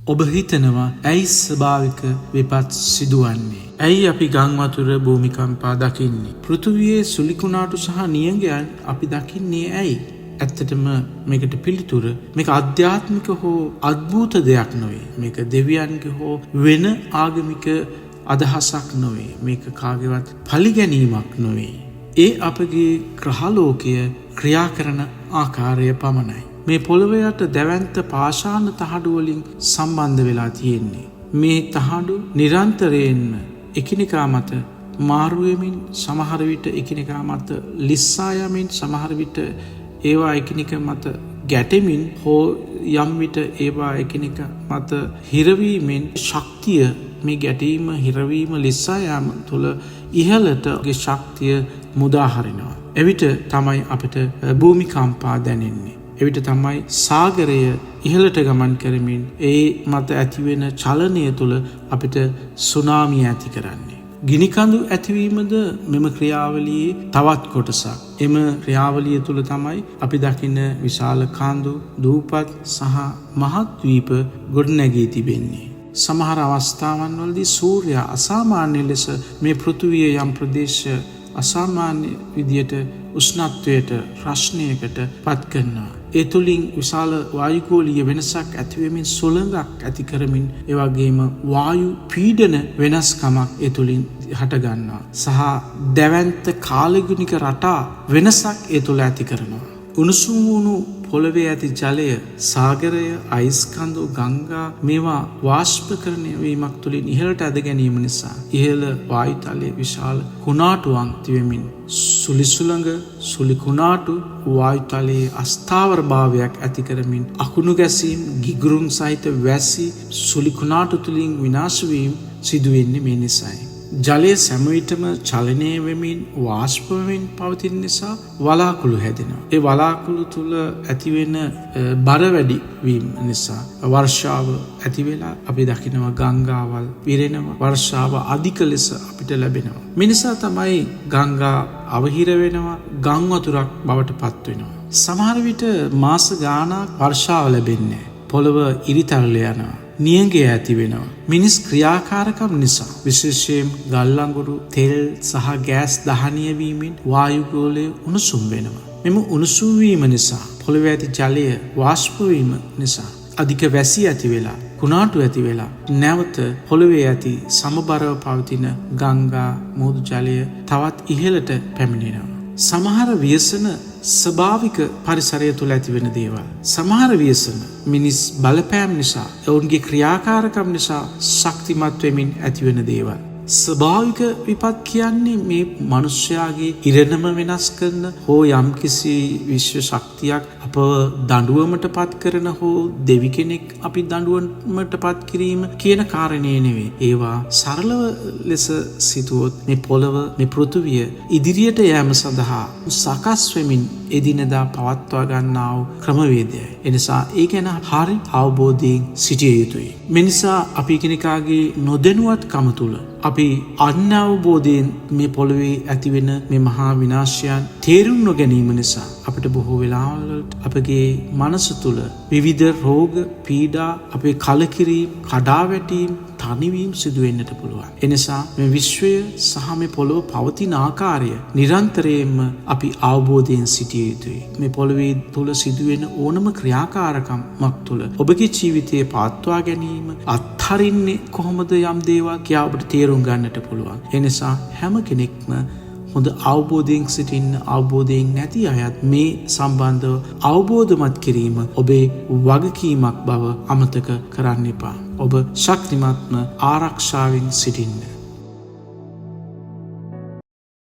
ඔබ හිතනවා ඇයි ස්වභාවික විපත් සිදුවන්නේ? ඇයි අපි ගංවතුර භූමිකම්පා දකින්නේ? පෘථුවියේ සුලිකුණාටු සහ නියඟයන් අපි දකින්නේ ඇයි? ඇත්තටම මේකට පිළිතුර මේක ආධ්‍යාත්මික හෝ අద్භූත දෙයක් නොවේ. මේක දෙවියන්ගේ හෝ වෙන ආගමික අදහසක් නොවේ. මේක කාගේවත් පලිගැනීමක් නොවේ. ඒ අපගේ ග්‍රහලෝකය ක්‍රියා කරන ආකාරය පමණයි. මේ පොළොව යට දැවැන්ත පාෂාණ තහඩු වලින් සම්බන්ධ වෙලා තියෙන්නේ. මේ තහඩු නිරන්තරයෙන්ම එකිනෙකා මත මාරු වෙමින්, සමහර විට එකිනෙකා මත ලිස්සා යමින්, සමහර විට ඒවා එකිනෙක මත ගැටෙමින් හෝ යම් විට ඒවා එකිනෙක මත හිරවීමෙන් ශක්තිය, මේ ගැටීම, හිරවීම, ලිස්සා යාම තුළ ඉහළට ශක්තිය මුදා හරිනවා. එවිට තමයි අපිට භූමිකම්පා දැනෙන්නේ. එවිට තමයි සාගරය ඉහළට ගමන් කරමින් ඒ මත ඇතිවෙන චලනය තුළ අපිට සුනාමිය ඇති කරන්නේ. ගිනිකඳු ඇතිවීමද මෙම ක්‍රියාවලියේ තවත් කොටසක්. එම ක්‍රියාවලිය තුළ තමයි අපි දකින විශාල කඳු, දූපත් සහ මහත් ද්වීප ගොඩනැගී තිබෙන්නේ. සමහර අවස්ථාවන් වලදී සූර්යයා අසාමාන්‍ය ලෙස මේ පෘථුවිය යම් ප්‍රදේශ අසාමාන්‍ය විදියට උෂ්ණත්වයට, රශ්නයකට පත් කරනවා. ඒ තුළින් විශාල වායුගෝලීය වෙනසක් ඇතිවෙමින්, සුළඟක් ඇති කරමින්, ඒ වගේම වායු පීඩන වෙනස්කමක් ඒ තුළින් හටගන්නවා. සහ දැවැන්ත කාලගුණික රටා වෙනසක් ඒ තුළ ඇති කරනවා. උණුසුම් වුණු පොළවේ ඇති ජලය, සාගරය, අයිස් කඳු, ගංගා මේවා වාෂ්පකරණය වීමක් තුළින් ඉහළට ඇද ගැනීම නිසා ඉහළ වායුතලයේ විශාල කුණාටුවක් තිබෙමින් සුළි සුළඟ, සුළි කුණාටු වායුතලයේ අස්ථාවර භාවයක් ඇති කරමින් අකුණු ගැසීම්, ගිගුරුම් සහිත වැසි, සුළි කුණාටු තුළින් විනාශ වීම සිදු වෙන්නේ මේ නිසායි. ජලය සෑම විටම චලනය වෙමින් වාෂ්ප වෙමින් පවතින නිසා වලාකුළු හැදෙනවා. ඒ වලාකුළු තුල ඇතිවෙන බර වැඩි වීම නිසා වර්ෂාව ඇති වෙලා අපි දකිනවා ගංගාවල් පිරෙනවා. වර්ෂාව අධික ලෙස අපිට ලැබෙනවා. මේ නිසා තමයි ගංගා අවහිර වෙනවා, ගං වතුරක් බවට පත් වෙනවා. සමහර විට මාස ගාණක් වර්ෂාව ලැබෙන්නේ නැහැ. පොළව ඉරිතරල යනවා. නියඟය ඇති වෙනවා. මිනිස් ක්‍රියාකාරකම් නිසා විශේෂයෙන් ගල් අඟුරු, තෙල් සහ ගෑස් දහනය වීමෙන් වායුගෝලය උණුසුම් වෙනවා. මෙම උණුසුම් වීම නිසා පොළවේ ඇති ජලය වාෂ්ප වීම නිසා අධික වැසි ඇති වෙලා, කුණාටු ඇති වෙලා නැවත පොළවේ ඇති සමබරව පවතින ගංගා මුහුදු ජලය තවත් ඉහළට පැමිණෙනවා. සමහර ව්‍යසන ස්වභාවික පරිසරය තුළ ඇතිවෙන දේවල්. සමහර ව්‍යසන මිනිස් බලපෑම් නිසා, ඔවුන්ගේ ක්‍රියාකාරකම් නිසා ශක්තිමත් වෙමින් ඇතිවෙන දේවල්. ස්වභාවික විපත් කියන්නේ මේ මනුෂ්‍යයාගේ ඉරණම වෙනස් කරන හෝ යම්කිසි විශ්ව ශක්තියක් අපව දඬුවමට පත් කරන හෝ දෙවි කෙනෙක් අපි දඬුවමට පත් කිරීම කියන කාරණේ නෙවෙයි. ඒවා සරලව ලෙස සිතුවොත් මේ පොළව, මේ පෘථුවිය ඉදිරියට යෑම සඳහා සකස් වෙමින් එදිනෙදා පවත්වා ගන්නා වූ ක්‍රමවේදයයි. එනිසා ඒ ගැන හරි අවබෝධයෙන් සිටිය යුතුයි. මේ නිසා අපි එකිනෙකාගේ නොදැනුවත්කම තුළ අපි අනවබෝධයෙන් මේ පොළොවේ ඇතිවෙන මේ මහා විනාශයන් තේරුම් නොගැනීම නිසා අපිට බොහෝ වෙලාවල් වලට අපගේ මනස තුළ විවිධ රෝග, පීඩා, අපේ කලකිරීම්, කඩාවැටීම්, තනිවීම් සිදු වෙන්නට පුළුවන්. එනිසා මේ විශ්වය සහ මේ පොළොව පවතින ආකාරය නිරන්තරයෙන්ම අපි අවබෝධයෙන් සිටිය යුතුයි. මේ පොළොවේ තුළ සිදුවෙන ඕනම ක්‍රියාකාරකමක් තුළ ඔබගේ ජීවිතය පවත්වා ගැනීම අත්හරින්නේ කොහොමද යම් දේවල් කියා ඔබට තේරුම් ගන්නට පුළුවන්. එනිසා හැම කෙනෙක්ම හොඳ අවබෝධයෙන් සිටින්න, අවබෝධයෙන් නැති අයත් මේ සම්බන්ධව අවබෝධමත් කිරීම ඔබේ වගකීමක් බව අමතක කරන්න එපා. ඔබ ශක්තිමත්ම ආරක්ෂාවෙන් සිටින්න.